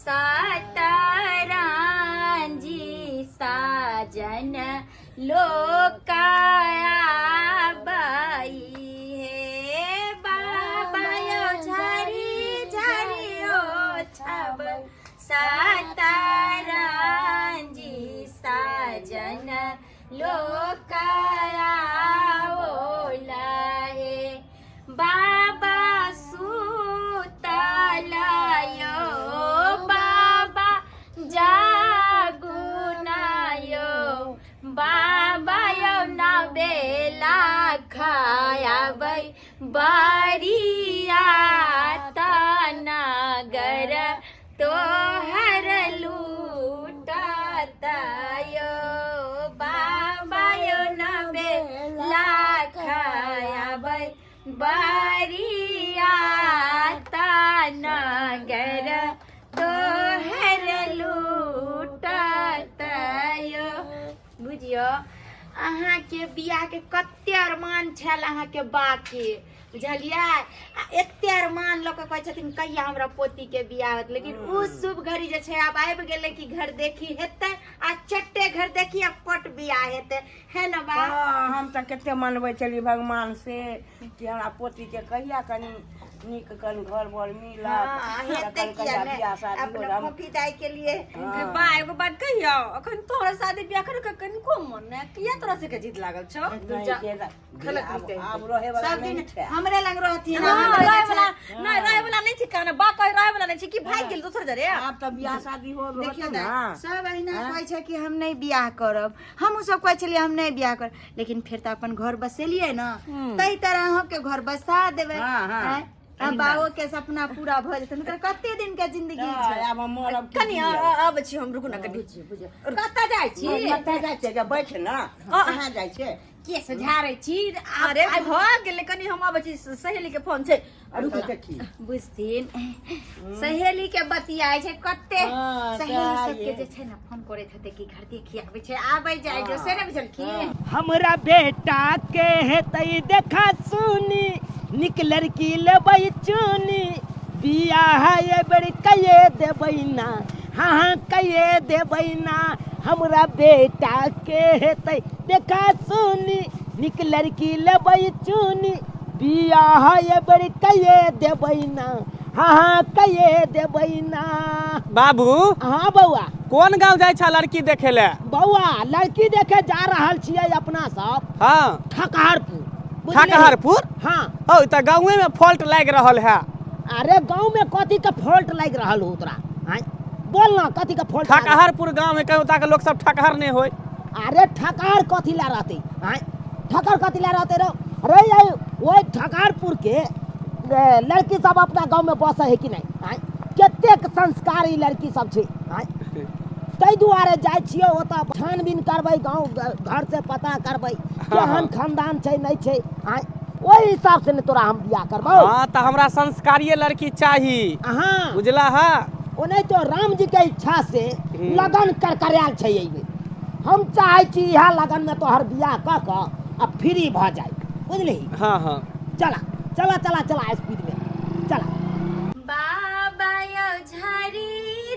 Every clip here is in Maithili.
सतरंजी साजन लोकाया बाई हे बाबा यो झरी झरी ओ छब सतरंजी साजन लोकाया ओला हे बाबा सुतल यो बाबा जागुनायो बाबा यो न बेला खायाबै बरिया नगर तोहर लूटतायो बाबा यो न बेला खायाबै बरिया नगर तोहर लूटतायो। बुझियो अहाँके बियाहके कते अरमान छल अहाँके बाके, बुझलियै? आ एते अरमान लऽ कऽ कहै छथिन कहिया हमरा पोतीके बियाह होत, लेकिन ओ शुभ घड़ी जे छै आब आबि गेलै कि घर देखी हेतै आ चट्टे घर देखी आ पट बियाह हेतै, है ने बा? हँ, हम तऽ कते मनबै छलियै भगवान से कि हमरा पोतीके कहिया कनि नीक कनि घर बर मिलत। हाँ, हेतै तखन किया कहिया नहि बियाह शादी अपना होत, हम फोफी दाई के लिए। हाँ। बा, एगो बात कहियौ, अखन तोहरा शादी बियाह करे के कनिको मन नै, किया तोरा सबके जिद लागल छौ? नहि, खलक आब होइते। आब रहे वाला सब नहीं दिन छै। हमरे लग रहथिन। हाँ, हमरे रहे जे वाला छै। नहीं, रहे वाला नहीं छै काना बा कहे रहे वाला नहीं छै कि भाग गेल दोसर जरे। आब तऽ बियाह शादी हो देखियौ होतौ ने ना। सब अहिना कहै छै कि हम नहि बियाह करब, हमहूँ सब कहै छलियै हम नहि बियाह करब, लेकिन फेर तऽ अपन घर बसेलियै ने, ताहि तरह अहाँके घर बसा देबै। हाँ, हाँ। आँय? आ बाबो के सपना पूरा भऽ जेतै, हुनकर कते दिन के जिंदगी तऽ छै। आब हम मरब की कनि जियब? आबै छी हम, रुकू ने कनि। बुझियौ कतऽ जाइ छी? कतऽ जाइ छै गे? बैठ ने, कहाँ जाइ छै? केस झाड़ै छी। अरे भऽ गेलै, कनि हम आबै छी, सहेली के फोन छै। रुक देखी। बुझथिन सहेली के बतियाइ छै कते। हाँ, सहेली सएह सबके ये। जे छै ने फोन करैत हेतै कि घर देखी आबै छै, आबै जाइ जो, से ने बुझलखिन। हमरा बेटा के हेतै देखा सुनी, निक लड़की लेबै चुनी, बियाह एहि बेर कये देबै ना, हाँ हाँ कये देबै ना। हमरा बेटा के हेतै देखा सुनी, निक लड़की लेबै चुनी, बियाह एहि बेर कये देबै ना, हाँ हाँ कये देबै ना। बाबू। हाँ बौआ। कोन गांव जाइ छा लड़की देखे ले? बौआ, लड़की देखे जा रहल छियै अपना सब। हाँ। ठकहरपुर, बुझलियै? ठकहरपुर? हाँ। ओ तऽ गाँवे में फॉल्ट लागि रहल है। अरे गाँव में कथी के फॉल्ट लागि रहल हो तोरा? आँय, बोल ना, कथी के फॉल्ट लागि? ठकहरपुर गांव में कहीं ओतऽ के लोक सब ठकहर नहीं होय। अरे ठकहर कथी ला रहते? आँय, ठकहर कथी ला रहते रो? अरे ये ओहि ठकहरपुर के लड़की सब अपना गाँव में बसै है कि नहीं? आँय, कतेक संस्कारी लड़की सब छै। आँय, ताहि दुआरे जाइ छियै ओतऽ, छानबीन करबै, गाँव घर से पता करबै केहन खानदान छै नहि छै। आँय, ओहि हिसाब से ने तोरा हम बियाह करबौ। हाँ, तऽ हमरा संस्कारिये लड़की चाही। अहाँ बुझला है? ओनाहि तो राम जी के इच्छा से लगन कर करायल छै एहि बेर। हम चाहै छी इएह लगन में तोहर बियाह कऽ कऽ आ फ्री भऽ जाय, बुझलिही? हाँ हाँ। चला चला चला चला, स्पीड में चला। बाबा यो झारी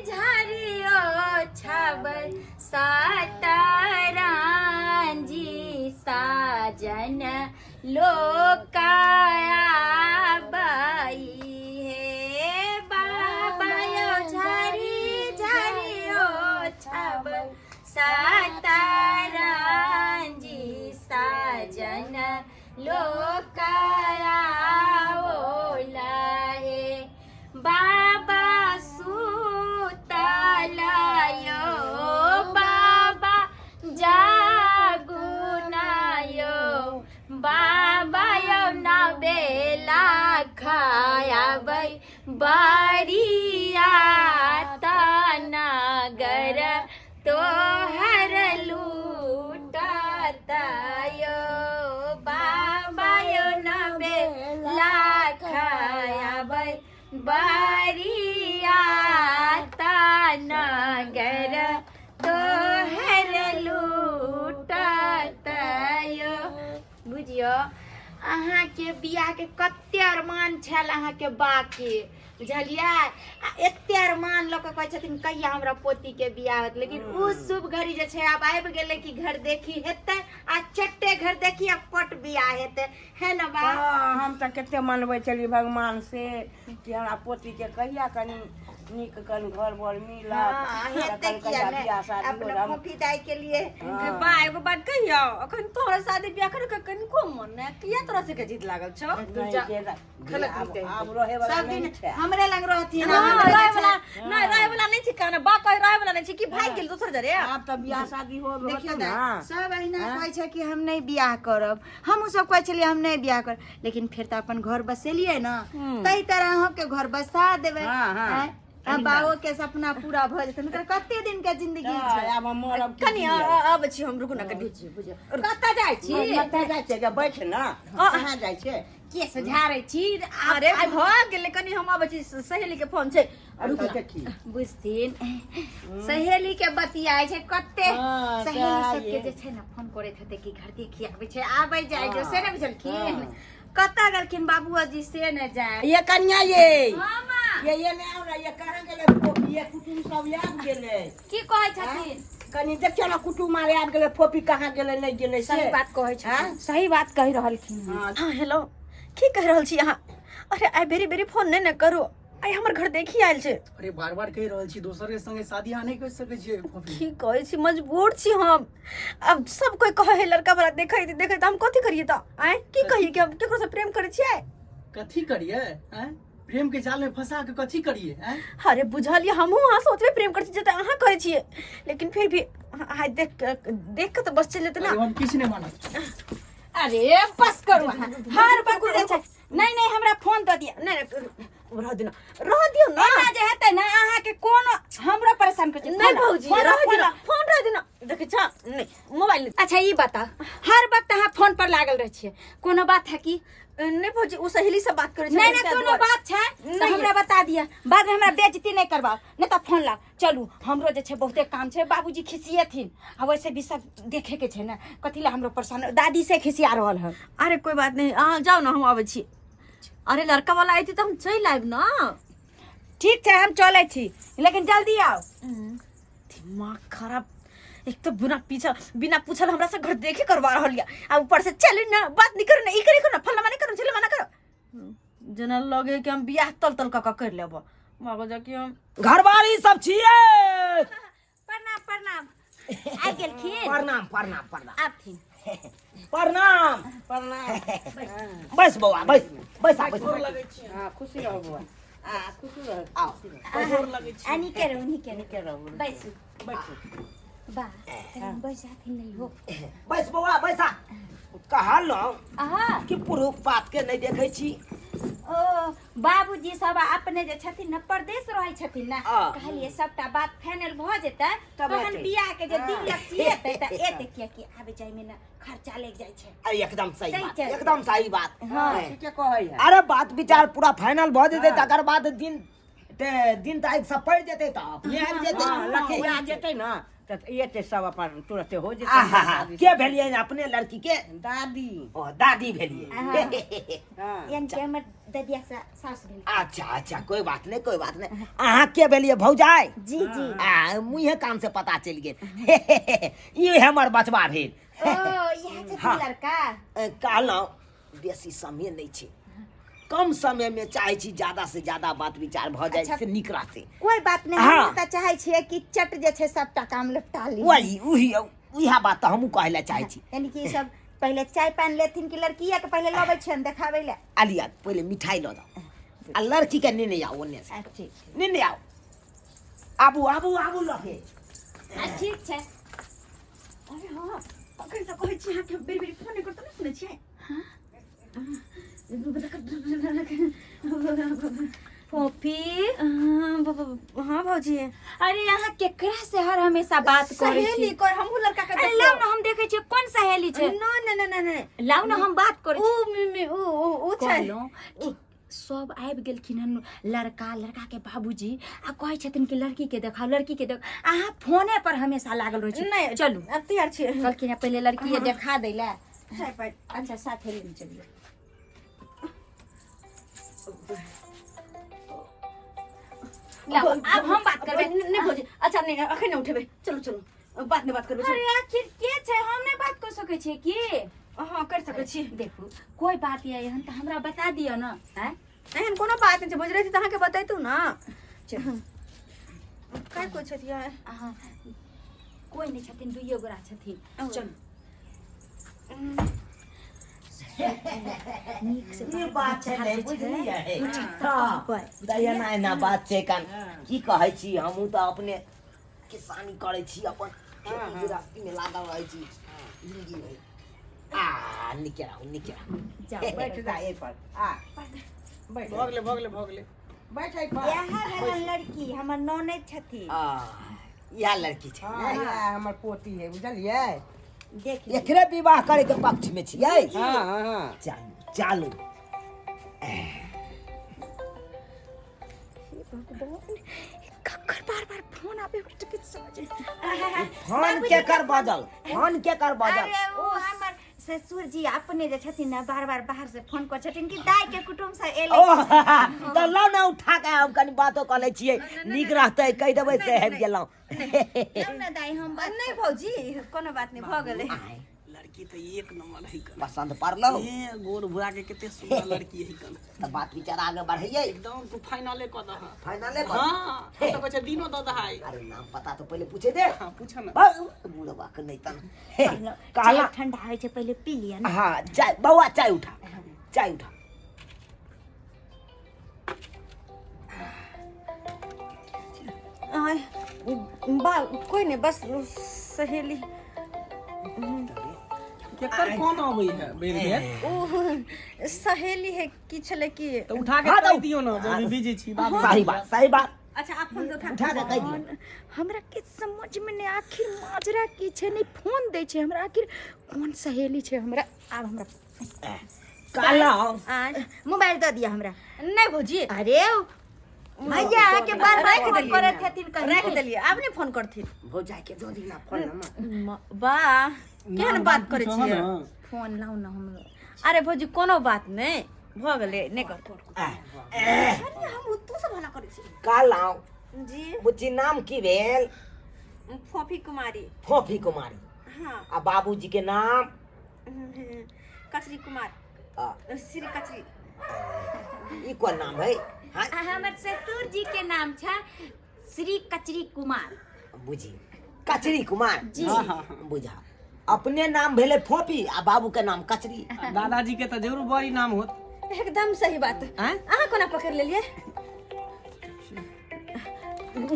झारी ओ छाबल सतरंजी साजन लोकाया बाई हे बाबा यो झारी झारी ओ छाबल सतरंजी साजन लोकाया ओला हे बाबा सुतल यो बाबा जागुनायो बाबा यो न बेला खायाबै बरिया नगर तोहर लूटतायो बाबा यो न बेला खायाबै बरिया नगर तोहर लूटतायो। बुझियो अहाँके बियाहके कते अरमान छल अहाँके बाके, बुझलियै? आ एते अरमान लऽ कऽ कहै छथिन कहिया हमरा पोतीके बियाह होत, लेकिन उ शुभ घड़ी जे छै आब आबि गेलै कि घर देखी हेतै आ चट्टे घर देखी आ पट बियाह हेतै, है ने बा? हँ, हम तऽ कते मनबै छलियै भगवान से कि हमरा पोतीके कहिया कनि नीक कनि घर बर मिलत। हँ, हेतै। तखन किया कहिया नहि बियाह शादी अपना होत हम। फोफी दाई के लिए। बा, एगो बात कहियौ, अखन तोहरा शादी बियाह करे के कनिको मन नै, किया तोरा सबके जिद लागल छौ? नहि, आब आब रहे वाला सब दिन नहि छै। हमरे लग रहथिन। हाँ, हमरे रहे जे वाला नहीं, रहे वाला नहीं छी काना बा कहे रहे वाला नहीं छी कि भाग गेल दोसर जरे। आब तऽ बियाह शादी हो देखियौ होतौ ने, ना। सब अहिना कहै छै कि हम नहि बियाह करब, हमहूँ सब कहै छलियै हम नहि बियाह करब, लेकिन फेर तऽ अपन घर बसेलियै ने, ताहि तरह अहाँके घर बसा देबै। हाँ, हाँ। आँय? आ बाबो के सपना पूरा भऽ जेतै, मतलब कते दिन के जिंदगी छै। आब हम मरब कि कनि जियब? आबै छी हम, रुकू ना कनि। कतऽ जाइ छी? कतऽ जाइ छै गे? बैठ ना, कहाँ जाइ छै? केस झाड़ै छी। अरे भऽ गेलै, कनि हम आबै छी, सहेली के फोन छै, रुकू ना। देखी। बुझथिन, सहेली के बतियाइ छै कते। हाँ, सहेली सएह सबके ये। जे छै ने फोन करैत हेतै कि घर देखी आबै छै, आबै जाइ जो, से ने बुझलखिन। कतऽ गेलखिन बाबूजी से ने जाय। ये कनिया ये। हाँ माँ। ये ये ने आउ ना, ये कहाँ गेलै फोफी? ये कुटुम सब आबि गेलै। की कहै छथिन? कनि देखियौ ने, कुटुम आर आबि गेलै, फोफी कहाँ गेलै, नहि गेलै से। सही बात कहै छथिन, सही बात कहि रहलखिन हँ। हाँ। हाँ हेलो, की कहि रहल छी अहाँ? अरे आइ बेरी बेरी फोन नहि ने करू, आइ हमर घर देखी आयल छै। अरे बार बार कहि रहल छी, दोसर के संगे शादी अहाँ नहि कर सकै छियै फोफी। की कहै छी, मजबूर छी हम। अब सब कोई कहै है लड़का वाला देखै देखै, तऽ हम कथी करियै? तऽ आँय, की कहियै कि हम केकरो से प्रेम करै छियै? कथी करियै आँय? प्रेम के जाल में फंसा के कथी करियै आँय? अरे बुझलियै, हमहूँ अहाँ से ओतबे प्रेम करै छी जते अहाँ करै छियै, लेकिन फिर भी आइ देख देख के तऽ बस चलि जेतै अरे ना। हम किछु नहि मानब। अरे बस करू अहाँ, हर वक्त जे छै। नहि नहि, हमरा फोन दऽ दिअ। नहि नहि, रह दियौ ना, रह दियौ ना। एना जे हेतै ने अहाँके कोनो हमरो परेशान करै छै। नहि भौजी, फोन रह फोन दियौ ना, फोन रह दियौ ना। देखै छ नहि, मोबाइल नहि। अच्छा ई बताउ, हर वक्त अहाँ फोन पर लागल रहै छियै, कोनो बात है की? नहि भौजी, ओ सहेली से बात करै छै। नहि नहि, कोनो बात छै तऽ नहि। हमरा बता दिअ, बाद में हमरा बेइज्जती नहि करबाउ, नहि तऽ फोन लाउ। चलू, हमरो जे छै बहुते काम छै, बाबूजी खिसियेथिन आ वैसे भी सब देखे के छै ने, कथी लए हमरो परेशान, दादी से खिसिया रहल हन। अरे कोई बात नहीं, अहाँ जाउ ने, हम आबै छी। अरे लड़का वाला अयतै तऽ हम चलि आयब ने। ठीक छै, हम चलै छी, लेकिन जल्दी आउ। दिमाग खराब, एक तो बिना पीछा बिना पूछल हमरा से घर देखे करवा रहल या, आ ऊपर से चली ना, बात नहीं करू ना, ई करे करू ना, फल्ला नहीं करू, चिल्ला ना करू। जेना लगे कि हम बियाह तल तल कऽ कर लेब मगर जाकि हम घरवाली सब छियै। प्रणाम प्रणाम, आबि गेलखिन। प्रणाम प्रणाम प्रणाम। आबथिन। प्रणाम। प्रणाम। बैस बौआ, बैस बैस, आ बैस। हाँ, खुशी रहू बौआ, आ खुशी रहू। आओ। आ नीके रहू, नीके रहू। नीके रहू। बैसू। बैठू। बा, कनि बैस जाथिन। नहि हो। बैस बौआ, बैसा। कहलहुँ अहाँ कि पुरुख पात के नहि देखै छी। ओ बाबूजी सब अपने जे छथिन ने परदेश रहै छथिन ने। आ। कहलिए सबटा बात फाइनल भऽ जेतै तब तहन एतै। बियाह के जे दिन लगिएतै तऽ एतै, कियाकि आबे जाय में ने खर्चा लागि जाइ छै। अरे एकदम सही सही बात। छै। एकदम सही बात। हाँ। ठीके कहै है। अरे बात विचार पूरा फाइनल भऽ जेतै तकर बाद दिन ते दिन तारीख सब पड़ि जेतै तऽ अपने आबि जेतै। हाँ, लड़की आ जेतै ने तऽ एतै, सब अपन तुरते हो जेतै। आहा, के भेलियै अपने लड़की के? दादी। ओ दादी भेलियै। हाँ। यानी कि हमर ददिया सास भेल। अच्छा अच्छा, कोई बात नहीं, कोई बात नहीं। अहाँ के भेलियै भौजाई? जी जी। आ मुँहे कान से पता चलि गेल, ई हमर बचबा भेल। ओ इएह छथिन हाँ। लड़का। कहलहुँ बेसी समय नहि छै, कम समय में चाहे छी ज्यादा से ज्यादा बात विचार भऽ जाय अच्छा। से नीक रहतै। कोई बात नहीं। हाँ। हम तऽ चाहै छियै कि चट जे छै सबटा काम निपटा ली। वही वही इएह बात तऽ हमहूँ कहै लए चाहै छी। यानी कि ई सब पहिले चाय पानि लेथिन कि लड़किया के पहिले लबै छियनि देखाबै लए? आलिया, पहिले मिठाई लऽ जाओ आ लड़की के नेने आउ ओन्ने से। आ ठीक। नेने आउ, आबू आबू आबू लगे। आ ठीक छै। अरे हाँ, अखन तऽ कहै छी अहाँके, बेरी बेरी फोन नहि करतौ, नहि सुनै छियै? फोफी। हाँ भौजी। अरे अहाँ केकरा से हर हमेशा बात करै सहेली छी? कर, हमहूँ लड़का के। अरे लाउ ने, हम देखै छियै कोन सहेली छै। न न न न न। लाउ ने, हम बात करै उ मिमी उ उ उ छी। छै। कहलहुँ कि सब आबि गेलखिन हन, लड़का लड़का के बाबूजी, आ कहै छथिन कि लड़की के देखाउ, लड़की के देखाउ, अहाँ फोने पर हमेशा लागल रहै छी। नहि। चलू। अब तैयार छियै। कहलखिन हँ पहिले लड़की देखा दै लए। चाय पानि। अच्छा, साथे लेने चलियै। लाओ, आब हम बात करबै। नहि भौजी, अच्छा नहि, अखन नहि उठेबै, चलू चलू, बात नहि बात करबै। अरे आखिर के छै, हम नहि बात कर सकै छियै की? हँ, कर सकै छी। देखू, कोई बात यऽ एहन तऽ हमरा बता दिअ ने। आँय, एहन कोनो बात नहि छै भौजी, रहितै तऽ अहाँके बतैतू ने। चलू। काय कोइ छथि? अहाँ कोई नहि छथिन, दुइयो गोरा छथिन। चलू नीक से। ई बात छै ने, बुझलियै? हँ, तऽ एना एना बात छै। कन की कहै छी, हमहूँ तऽ अपने किसानी करै छी, अपन खेती गृहस्थीमे लागल रहै छी जिंदगी भरि। आ नीके रहू, नीके रहू। जाउ। बैठ जा एहि पर, आ बैठ। भऽ गेलै, भऽ गेलै, भऽ गेलै। बैठ एहि पर। इएह भेलन लड़की, हमर ननैद छथिन। आ इएह लड़की छै? हँ, ने इएह हमर पोती है, बुझलियै? देख लियौ। एकरे विवाह करे के पक्ष में छियै? हँ हँ हँ। चालू चालू। ककर बार बार फोन आबे, हमरा तऽ किछु समझ नहि। फोन के कर बजल? फोन के कर बजल? अरे ओ हमर ससुर जी अपने जे छथिन ने, बार बार बाहर से फोन कर छथिन कि दाई के कुटुम्ब से एलै। ओ तऽ लाउ ने, उठा के हम कनि बातो कऽ लै छियै, नीक रहतै, कहि देबै से आबि गेलहुँ। लाउ ने दाई, हम बात नहि भौजी, कोनो बात नहि, भऽ गेलै। लड़की तऽ एक नंबर है कन। पसन्द पड़लौ? ए गोर भुरा के कते सुंदर लड़की है कन। तऽ बात विचार आगे बढ़ैयै। एकदम तू फाइनले कऽ दह। फाइनले कर। हाँ, हम तऽ कहै छै दिनो दऽ दहाइ। अरे नाम पता तऽ पहिले पूछे दे। हाँ, पूछ ने। बुढ़वा के नहि तन कहला। चाय ठंडा होइ छै, पहिले पी लिअ ने। हाँ, चाय बौआ, चाय उठा, चाय उठा। आय, बा कोई नहीं, बस सहेली। केकर फोन अबै है बेर बेर? ओ सहेली है की छलै की। तऽ उठा के हाँ, तऽ कहि दियौ ने जे अभी बिजी छी, बात। सही बात, सही बात। अच्छा, आप फोन उठा। उठा के कहि दियौ। हमरा किछु समझ में नहि, आखिर माजरा की छै, नहि फोन दै छै हमरा, आखिर कोन सहेली छै हमरा। आब हमरा कहलहुँ आय, मोबाइल दऽ दिअ हमरा। नहीं भौजी। अरे भैया, अहाँके बार बार राखि फोन देलियै करैत ने। हेथिन कहीं। राखि देलियै, आब नहीं फोन करथिन। भौजाई के दऽ दिना फोन नंबर। बा केहन बात करै पूछो छियै? ने। फोन लाउ ने हमरो। अरे भौजी, कोनो बात नहीं, भऽ गेलै, नहि कर। अरे हम तू सब भला करै छी। कहलहुँ जी। बुच्ची, नाम की भेल? फोफी कुमारी। फोफी कुमारी? हाँ। आ बाबूजी के नाम? कचरी कुमार। आ, श्री कचरी। ई कोन नाम है? हाँ? आ हमर ससुर जी के नाम छै श्री कचरी कुमार। बुझी, कचरी कुमार। जी। बुझा, अपने नाम भेलै फोपी आ बाबू के नाम कचरी। दादाजी के तऽ जरूर बड़ी नाम होत। एकदम सही बात। आँय? अहाँ कोना पकड़ लेलियै?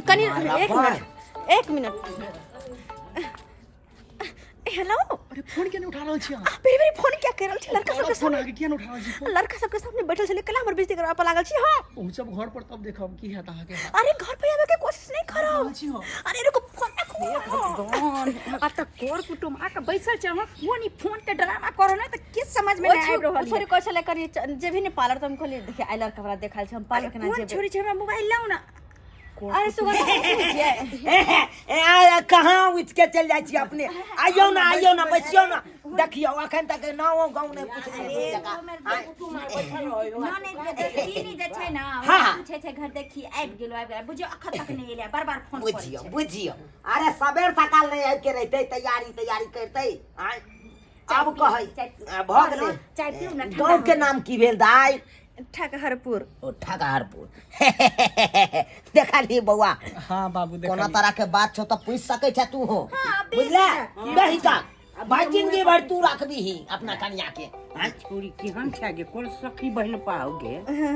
कनि मारा एक बाय। मिनट, एक मिनट। हेलो। अरे फोन किया नहीं उठा रहल छी अहाँ? बेरी बेरी फोन किया कर रहल छी? लड़का सबके फोन सामने अहाँके किया नहीं उठा रहल छी फोन? लड़का सबके सामने बैठल छलै, कला हमर बेइज्जती करबा पर लागल छी। हाँ। पहुँचब घर पर तब देखब की हैत अहाँके। अरे घर पे आवे के कोशिश नहीं करो। रहल छी हम। अरे रुको, फोन रखो। आ तऽ कोर कुटुम आके बैसल छै, अहाँ कोन ई फोन के ड्रामा करो ने, तऽ किछु समझ में नहीं आबि रहल ओ छोरी कहै छलै कनि जेबही ने पार्लर, तऽ हम कहलियै देखिए आइ लड़का वाला देखायल छै, हम पार्लर केना कोन जेबै? छोरी छै? हमरा मोबाइल लाउ ने। अरे सुगंधा छियै। ए, आ, कहाँ उठि के चलि जाइ छी अपने? आइयौ ने, आइयौ ने, बैसियौ ने। देखियौ, अखन तक नाओ गाँव नहि पुछने। ननैद के दोस्तीनी जे छै ने, हाँ। पूछे छै घर देखी आबि गेलो, आबि गेलो, बुझियौ अखन तक नहि एलै, बार बार फोन करै बुझियौ छै। बुझियौ, अरे सबेर सकाल नहि आबि के रहितै, तैयारी तैयारी करतै। आँय, आब कहै चाय पी- आ, भऽ गेलै। चाय पीउ ने, ठंडा गाँव के हो। नाम की भेल दाइ? ठकहरपुर। ओ ठकहरपुर। देखली बौआ? हाँ बाबू, कोनो देखलियै। तरह के बात छौ तऽ पूछि सकै छै तू हो। हाँ, बेस। बुझले दही तऽ भाई जिंदगी भर तू रखबीही अपना कनिया के। आँय? छोरी केहन छै गे? कोन सखी बहिन पाओगे?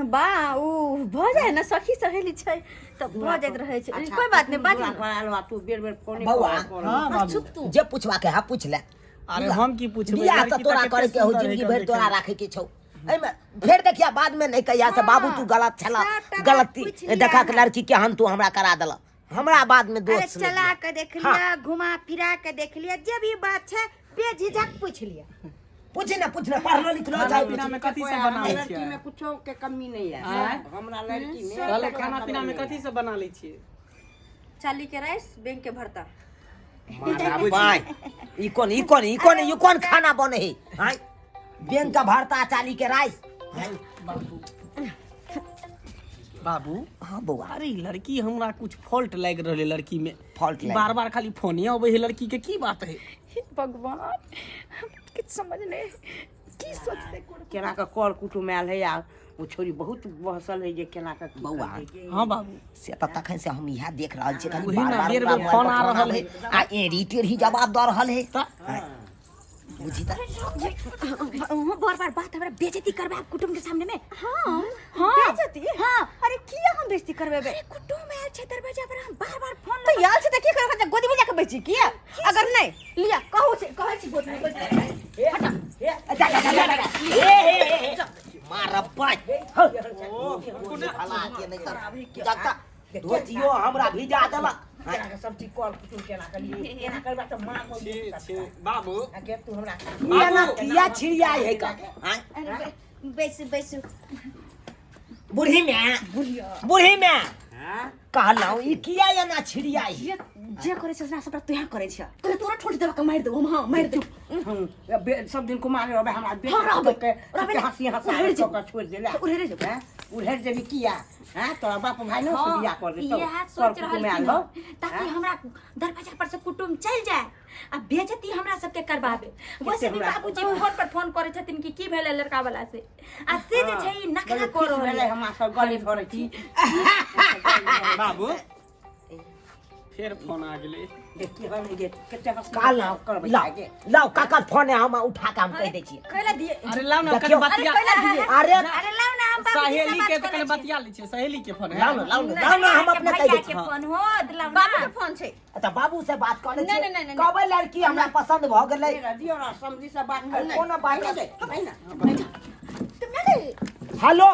बा उ भऽ जाइ ने, सखी सहेली छै तऽ भऽ जाइत रहै छै, कोइ बात नहि, बाजू ने। तू बेर बेर फोन। बौआ। हाँ बाबू। चुप तू। जे पूछवा के है पूछ ले। अरे हम की पूछबै? बियाह तऽ लड़की तोरा कते करे के हो, सुंदर जिंदगी है भरि तोरा राखे के छौ। एहिमे फेर देखिया बाद में नहीं कहिया से बाबू तू गलत छला, सबटा बात गलती पूछि लिअ देखा के अहाँ। लड़की के हम तू हमरा करा देला, हमरा बाद में अरे दोस्त नहि चला दिया। के देख लिअ, घुमा फिरा के देख लिअ, जे भी बात छै बेझिझक पूछ लिअ। पूछी ना, पूछ ना, पढ़लो लिखलो खाना जाय। पीना में कथी सब बनाबै लड़की छियै? में कुछो के कमी नहीं है। आँय? हमरा लड़की में कहलहुँ खाना पीना में कथी सब बना लै छियै? चाली के राइस, बैंक के भरता। मारा बाय, ई कोन ई कोन ई कोन ई कोन खाना बने है? आँय, बैंक का भरता, चाली के राइस। आँय? बाबू। हाँ बौआ। अरे ई लड़की हमरा कुछ फॉल्ट लागि रहल है लड़की में। फॉल्ट लागि बार बार खाली फोने अबै है लड़की के, की बात है? हे भगवान, हमरा किछु समझ नहि, की सोचते कोन केना कऽ कर कुटुम आयल है आ ओ छोरी बहुत बहसल है जे केना कऽ की बौआ। करतै। हाँ बाबू। से तऽ तखन से हम इएह देख रहल छी, खाली ओही बार ना, बार बेर ओकरा बेर मोबाइल फोन पर आ फोन रहल आबै है। आ एड़ी टेढ़ी जवाब दऽ रहल है। बुझी तऽ बार बार बात हमरा बेइज्जती करबा कुटुंब के सामने में। हाँ। हाँ। बेइज्जती? हाँ। अरे किया हम बेइज्जती करबेबे? अरे कुटुंब आयल छै दरवाजा पर, हम बार बार फोन तो यार छै तऽ की करब? गोदी में जाके बैसी किया? अगर नहीं लिया कहू छै, कहै छी गोदी में बैस। जा जा जा जा जा। ए हे हे हे मारब पाइ भला के नहीं तऽ जगता धोतियो हमरा भिजा देलक। केना कऽ सब चीज कर कुटुम केना करियै, केना करबा तऽ माँ छी छी बाबू। के तू हमरा किया ना किया छिड़ियाई है का? हाँ? अरे बैसू बैसू। बूढ़ी में, बूढ़ी में कहलहुँ ई किया एना छिड़ियाई है? जे जे करै छै सबटा तोहे करै छै। तोरे तोरा ठोस देबा के मारि देबो हम। हाँ मारि देबो। हम सब दिन कुमारे रहबै, हमरा बेटा हाँ, रहबै। के रहबै। हंसी हंसा उधेड़ जेबै। कऽ छोड़ि देला। उधेड़े जेबै। हैं? उधेड़ जेबी किया? हैं? तोरा बाप भाई ने से बियाह कर देतौ। इएह कर सोच कुटुम रहल आयल छी हौ। ताकि हमरा दरवाजा पर से कुटुम्ब चलि जाए आ बेइज्जती हमरा सबके करबाबे। वैसे भी हमरा- बाबूजी फोन पर फोन करै छथिन कि की भेलै लड़का वाला से, आ से जे छै ई नखरा बड़ी कऽ खुश रहल भेलै, है। हमरा सब गले धरै छी। बाबू फेर फोन आ गेलै। देखी हम गे कते हंसी कहलहुँ करबै लाओ गे। लाओ काका फोन है, हम उठा के हम कहि दै छियै। कैला दिए? अरे लाउ ना कनि देखियौ। बतिया। कैला दिए? अरे अरे लाउ ना, हम बाबूजी से सहेली बात के तऽ करै कनि छी। बतिया लै छियै, सहेली के फोन है। लाउ ना लाउ ना लाउ ना, हम अपने कहि दै भैया छियै। के फोन हो, लाउ ना। बाबू के फोन छै। अच्छा बाबू से बात कऽ लै नहीं, छियै। नहीं, नहीं, कहबै लड़की हमरा पसंद भऽ गेलै। दियौ ना समझी से बात अरे कोनो बात नहीं। नहीं ना। हेलो।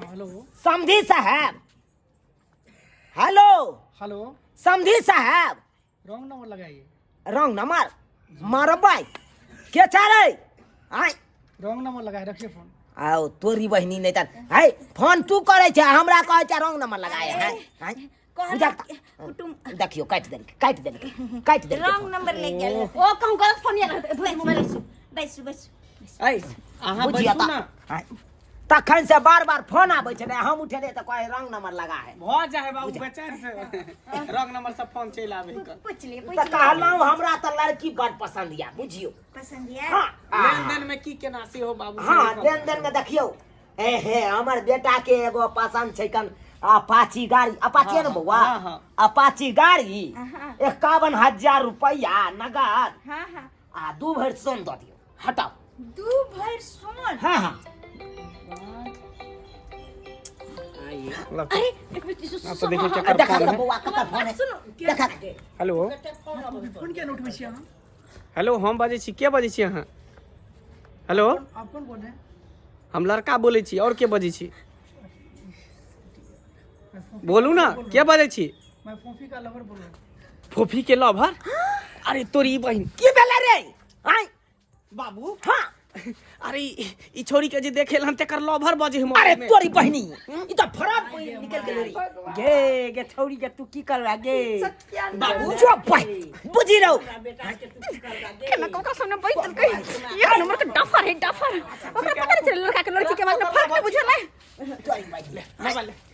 हेलो। समधी साहब। हेलो। हेलो। समधी साहब। रॉन्ग नंबर लगाइए। रंग नंबर मारबै के चारे आय? रॉन्ग नंबर लगाए, रखिए फोन। आओ तोरी बहिनी नहीं त है फोन तू करै छै हमरा कहै छै रंग नंबर लगाए है। आय कहलक कुटुम्ब देखियो काटि देलकै काटि देलकै काटि देलकै। रॉन्ग नंबर लागि गेल। ओ कहूँ गलत फोन आयल हेतै। धोइ मोबाइल। बैसू बैसू बैसू। ऐ अहाँ बुझिया बैसू ना। त आय, तखन से बार बार फोन आबै छलै, हम उठेलियै तऽ कहै रंग नंबर लगा है। भऽ जाइ है बाबू, बेचार से रॉन्ग नंबर से फोन चलि आबै है। पूछ लिए तऽ पूछ लिए। कहलहुँ हमरा तऽ लड़की बड़ पसंद या, बुझियो। पसंद या? हाँ। लेन देन में की केना से हो बाबू? हाँ लेन देन में देखियौ, ए हे हमर बेटा के एगो पसंद छै कन अपाची गाड़ी। अपाची है ना बौआ? हाँ, हाँ। अपाची गाड़ी हाँ। 51,000 रुपया नगद। हाँ हाँ। आ 2 भरि सोन दऽ दियौ। हटाओ। 2 भरि सोन? हाँ हाँ। अरे एक मिनट। तो देखियौ केकर देखा फोन तऽ है। बौआ ककर फोन है, देखा। हेलो। फोन किया उठबै छी अहाँ? हेलो, हम बाजै छी। के बाजै छी अहाँ? हेलो। आप कौन बोल रहे हैं? हम लड़का बोलै छी। और के बजै छी? बोलू ना, के बजै छी? मैं फोफी का लवर बोल रहा हूँ। फोफी के लवर? अरे तोरी बहिन। की भेलै रे? आय बाबू। हाँ। अरे ई छोरी के जे देखेलन तेकर लवर बजे हम। अरे तोरी बहिनी, ई तऽ फराक निकल गेलै रे। गे गे छौरी के तू की करबा गे? बाबू जो पाइ बुझि रहो। बेटा के तू की करबा गे? केना कऽ ओकरा सामने बैठ देलकै। एक नंबर के डफर है, डफर। ओकरा पता नहीं चले लड़का के लड़की के बारे में फर्क नहीं बुझल है। तोरी बहिनी,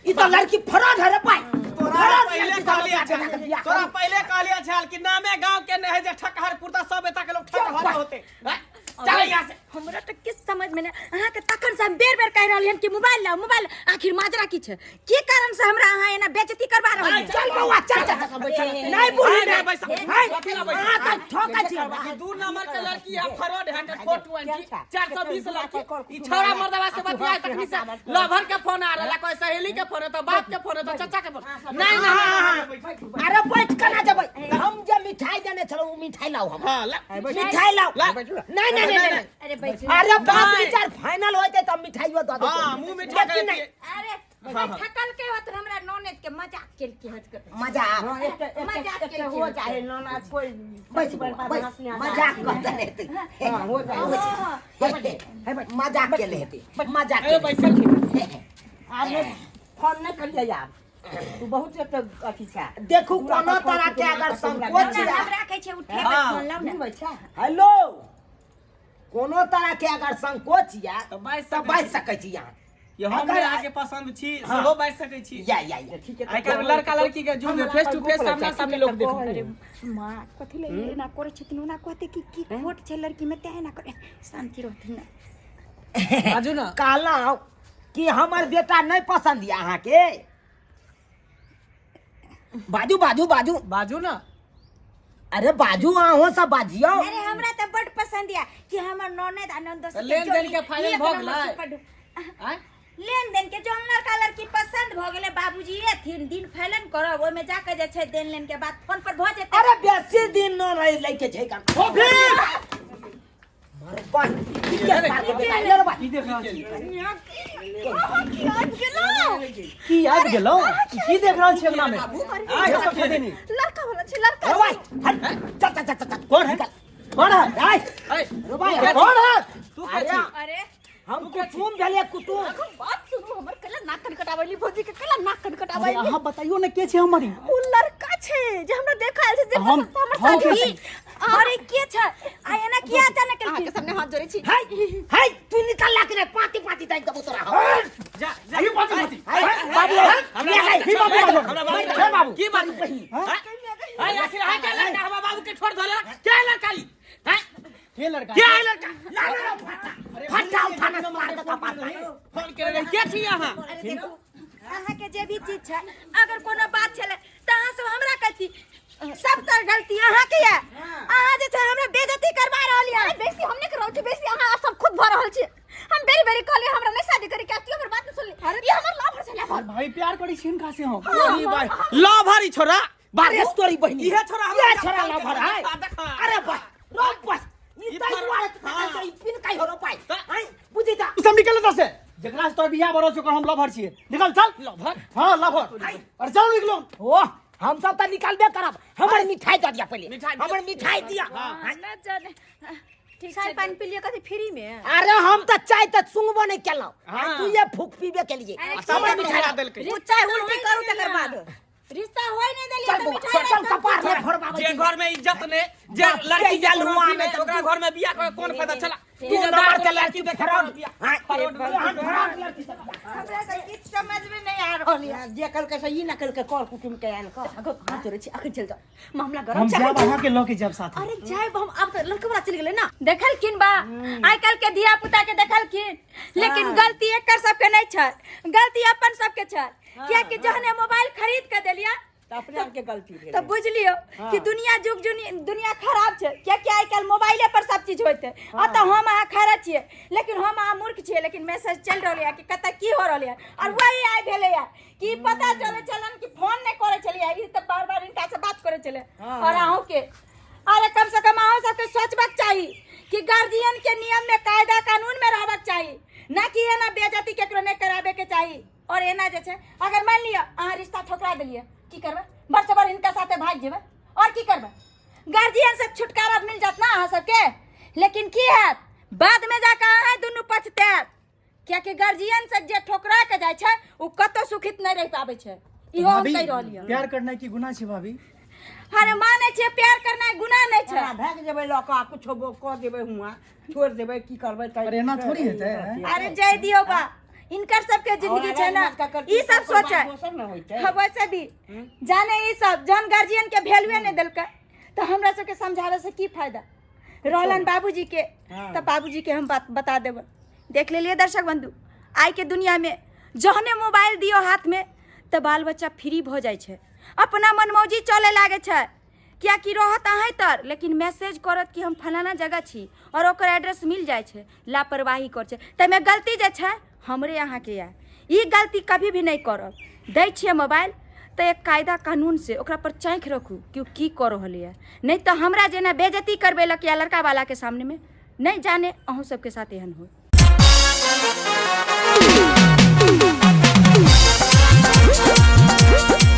ई तऽ लड़की फराक है रे पाइ। तोरा पहिले कहलिए छल, तोरा पहिले कहलिए छल कि नामे गांव के नहीं है जे ठकहर पुरता, सब एता के लोग ठकहर होते। चल यहाँ से। हमरा तऽ किछु समझ में नहीं अहाँके तखन से हम बेर बेर कहि रहलियै हन कि मोबाइल लाउ मोबाइल। आखिर माजरा की छै, की कारण से हमरा अहाँ एना बेइज्जती करबा रहल छी? चल बौआ चल चल। नहीं बूढ़ी नहीं बैस। कथी ला बैस? अहाँ तऽ ठोकै छी। ई 2 नंबर के लड़की है, फ्रॉड है, 420 420 लड़की। ई छौड़ा मर्दवा से बतियाए तखनी से लवर के फोन आ रहला, कोई सहेली के फोन है तो बाप के फोन है तो चाचा के फोन। नहीं नहीं। अरे बैठ केना जेबै? हम जे मिठाई देने छलहुँ ओ मिठाई लाउ हम। हां ला। मिठाई लाउ। नहीं नहीं नहीं नहीं। अरे बैसू। अरे बाप विचार फाइनल होते तब मिठाइयो दऽ देतै। हां मुंह मिठा लेकिन कर नहीं। अरे ठकल के होत, हमरा ननद के मजाक केलकी हत के। मजाक? हाँ, एक मजाक एक केलकी हो हत। जाए नाना कोई बैस बौआ, बैस। मजाक करते रहते। हाँ, हो जाए। मजाक के लेते, मजाक ए के। बैसल। आब नहि फोन नहि करियै आब, तू बहुत एक अथी छै। देखू कोनो तरह के अगर संकोच ना, या हम राखै छै, उठेबै फोन लाउ ना। बुझबै छै। हेलो, कोनो तरह के अगर संकोच या तऽ बाजि तऽ बाजि सकै छी अहाँ। ये हम अगर- अहाँ के पसंद छी सेहो बाजि सकै छी या या या ठीक है आइ काल्हि लड़का लड़की के जुग फेस टू फेस सामना सामनी लोक देखै अरे माँ कथी ले एना करै छथिन ओना कहते कि की खोट छै लड़की में तें एना करे शांति रहथिन ना बाजू ना कहलहुँ कि हमर बेटा नहि पसंद यऽ अहाँके बाजू बाजू बाजू बाजू ना अरे बाजू अहाँ सब बाजियौ अरे हमरा तऽ बड पसंद या कि हमर ननद आ ननदोस तऽ लेन-देन के फाइनल भऽ गेलै? आँय? लेन देन के जौन लड़का लड़की पसंद भऽ गेलै बाबूजी एथिन दिन फैलन करब ओहिमे जाके जे छै देन लेन के बात फोन पर भऽ जेतै अरे बेसी दिन न रहे लैके छै काम मरबा की देख रहल छी की आबि गेलौ की आबि गेलौ की देख रहल छी अंगना में आइ सब खेदेनी लड़का वाला छै लड़का अरे भाई हट चल चल चल चल कौन है कौन है आय ऐ, अरे भाई कौन है तू के छी अरे हम कुटुम भेलिए कुटुम बात सुनू हमर कला नाक कन कटाबैली भौजी के कला नाक कन अरे कटाबैली अहाँ बताइयो ने के छै हमर ई? उ लड़का छै जे हमरा देखा आयल छै जे हम- हमर हम शादी के अरे के छै आ एना किया अचानक अहाँ के केलखिन सामने हाथ जोड़ै छी हाय हाय तू निकल ला के रे पाती पाती दाइ देबो तोरा हम जा जा की बात बाती हाय बाबू हमरा ये हाय, बाबू बाबू हमरा बाबू हे बाबू की बात हैं? ऐ, आखिर है के लड़का हमरा बाबू के छोड़ धरे के लड़का ई हैं? के लड़का के है लड़का ला ला फटा फटा उठाना मार दे कपार पर। फोन करे रहे के छी अहाँ अरे देखू अहाँके जे भी चीज छै अगर कोनो बात छलै तऽ अहाँ सब हमरा कहती सब तऽ गलती अहाँके यऽ अहाँ जे छै हमरा बेइज्जती करवा रहल यऽ अरे बेसी हम नहीं कर रहल छी बेसी अहाँ आप सब खुद भऽ रहल छी हम बेरी बेरी कहलियै हमरा नहीं शादी करे के आती हमर बात नहीं सुनली अरे ये हमर लाभ छै लाभ भाई प्यार करै छी हिनका से हम अरे भाई लव हरी छोरा अरे तोरी बहिनी इहे छोरा ये हमरा छोरा लभर है देखा। अरे बस रो बस ई ई तई पर- दुआरे तो हाँ। पता ई पिन काई हो रो पाई त- हैं बुझी जा तू सब निकल एतऽ से जेकरा से तोर बियाह भऽ रहल छै ओकर हम लभर छियै निकल चल लभर हाँ लभर अरे चल निकलो ओ हम सब त निकालबे करब हमर मिठाई दऽ दिया पहिले मिठाई दिया। हमर मिठाई दिया हैं? न जाने ठीक चाय छै पानी पी लिअ कथी फ्री में अरे हम त चाय त सुंगबो नहीं केलहुं हाँ। तू ये फूक पीबे के लिए अरे सब हमर मिठाई मिठाई देलकै उ चाय उल्टी करू तकर बाद रिश्ता होय नहीं देलियै चल तऽ बौआ, मिठाई चल कपार में फोड़बाबै जे छी। घर में इज्जत ने जे बाप लड़की के के यलुआ कोनो में में ओकरा घर में बियाह करे कोन फायदा चला तू इज्जतदार नंबर को के लड़की लड़की देखे फ्रॉड बियाह हाँ, फ्रॉड तोहन फ्रॉड लड़की सब। हमरा तऽ किछु समझ में नहीं आ रहल यऽ जे कहलकै से ई ना कहलकै कर कुटुम के आन कऽ अगो हाथ जोड़ै छी अखन चल जाओ मामला गरम हम छै जायब अहाँके लऽ के जायब साथ अरे जायब हम आब तऽ लड़का वाला चलि गेलै ना देखलखिन बा आइ काल्हि के धिया पुता के देखलखिन लेकिन गलती एकर सबके नहीं छै गलती अपन सबके छै कियाकि जहने मोबाइल खरीद के देलियै तऽ अपने आरके गलती भेलै तऽ बुझि लियौ कि दुनिया जुग दुनिया खराब छै कियाकि आइ काल्हि मोबाइले पर सब चीज होइत है अतऽ हम अहाँ खड़ा छियै लेकिन हम अहाँ मूर्ख छियै लेकिन मैसेज चलि रहल यऽ कि कतऽ की हो रहल यऽ आओर वही आइ भेलैया कि पता चलै छलन कि फोन नहि करै छलियै ई तऽ बार बार हिनका से बात करै छलै आओर अहूँके अरे कम से कम अहूँ सबके सोचबाक चाही कि गार्जियन के नियम में कायदा कानून में रहबाक चाही ना कि एना बेइज्जती केकरो नहि कराबे के चाही और एना जे छै अगर मान लिअ अहाँ रिश्ता ठोकरा देलियै की करबै बड़ से बड़ हिनका साथे भागि जेबै और की करबै गार्जियन से छुटकारा मिल जात ना अहाँ सबके लेकिन की हैत बाद में जाके अहाँ दुनू पछतायब कियाकि गार्जियन से जे ठोकरा के जाइ छै ओ कतौ सुखित नहि रहि पाबै छै इहो हम भाभी कहि रहल यऽ प्यार करनाइ की गुनाह छै भाभी अरे मानै छियै प्यार करनाइ गुनाह नहि छै एना भागि जेबै लऽ कऽ आ कुछो कऽ देबै हुआँ छोड़ि देबै की करबै तऽ अरे एना थोड़ी हेतै, हैं? अरे जय दियो बा इनकर सबके जिंदगी छै ना ई सब सोचे दोसर न होइतै हाँ वैसे भी जाने ई सब जहन गार्जियन के वैल्यूए नहीं देलकै तो हमरा सबके समझावे से की फायदा रहलन बाबूजी के तो बाबूजी के हम बात बता देबै देख लेलिए दर्शक बंधु आइ के दुनिया में जहने मोबाइल दियो हाथ में तो बाल बच्चा फ्री भऽ जाइ छै अपना मनमौजी चले लागे छै कियाकि रहत अहें तर लेकिन मैसेज करत कि हम फलाना जगह छी और ओकर एड्रेस मिल जाइ छै लापरवाही कर छै ताहिमे गलती जे छै हमरे अहाँके यऽ ई गलती कभी भी नहि करब दै छियै मोबाइल तऽ एक कायदा कानूनसँ ओकरा पर चाँखि रखू कि ओ की कऽ रहल यऽ नहि तऽ हमरा जेना बेइज्जती करबेलक या लड़कावालाके सामनेमे नहि जाने अहूँ सबके साथ एहन होय।